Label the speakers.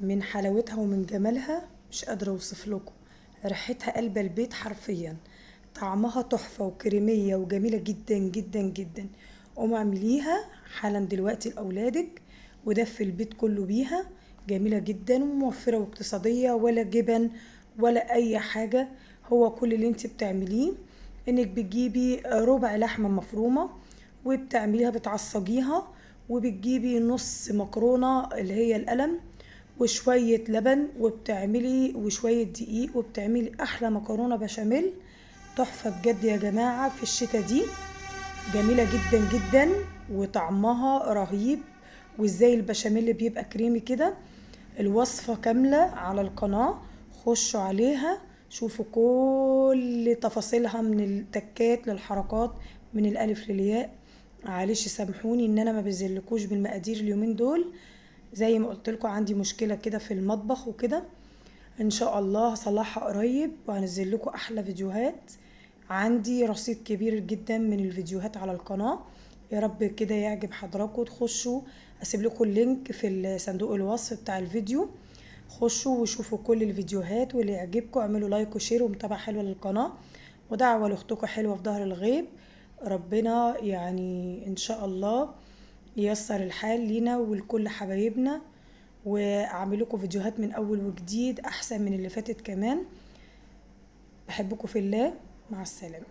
Speaker 1: من حلاوتها ومن جمالها مش قادرة اوصف لكم، ريحتها قلب البيت حرفيا، طعمها تحفة وكريمية وجميلة جدا جدا جدا. قومي اعمليها حالا دلوقتي لأولادك ودفي البيت كله بيها، جميلة جدا وموفرة واقتصادية، ولا جبن ولا أي حاجة. هو كل اللي انت بتعمليه انك بتجيبي ربع لحمة مفرومة وبتعمليها بتعصجيها، وبتجيبي نص مكرونة اللي هي القلم وشوية لبن وبتعملي وشوية دقيق، وبتعملي أحلى مكرونة بشاميل تحفة بجد يا جماعة. في الشتاء دي جميلة جدا جدا وطعمها رهيب، وازاي البشاميل بيبقى كريمي كده. الوصفة كاملة على القناة، خشوا عليها شوفوا كل تفاصيلها من التكات للحركات من الألف للياء. معلش سامحوني ان انا ما بنزلكوش بالمقادير اليومين دول، زي ما قلت لكم عندي مشكلة كده في المطبخ وكده، ان شاء الله هصلحها قريب وهنزل لكم احلى فيديوهات. عندي رصيد كبير جدا من الفيديوهات على القناة، يا رب كده يعجب حضراتكم. تخشوا اسيب لكم ال link في صندوق الوصف بتاع الفيديو، خشوا وشوفوا كل الفيديوهات، واللي يعجبكم اعملوا like و share ومتابعة حلوة للقناة، ودعوة لاختكم حلوة في ظهر الغيب. ربنا يعني ان شاء الله ييسر الحال لينا ولكل حبايبنا، واعمل لكم فيديوهات من اول وجديد احسن من اللي فاتت كمان. بحبكم في الله، مع السلامة.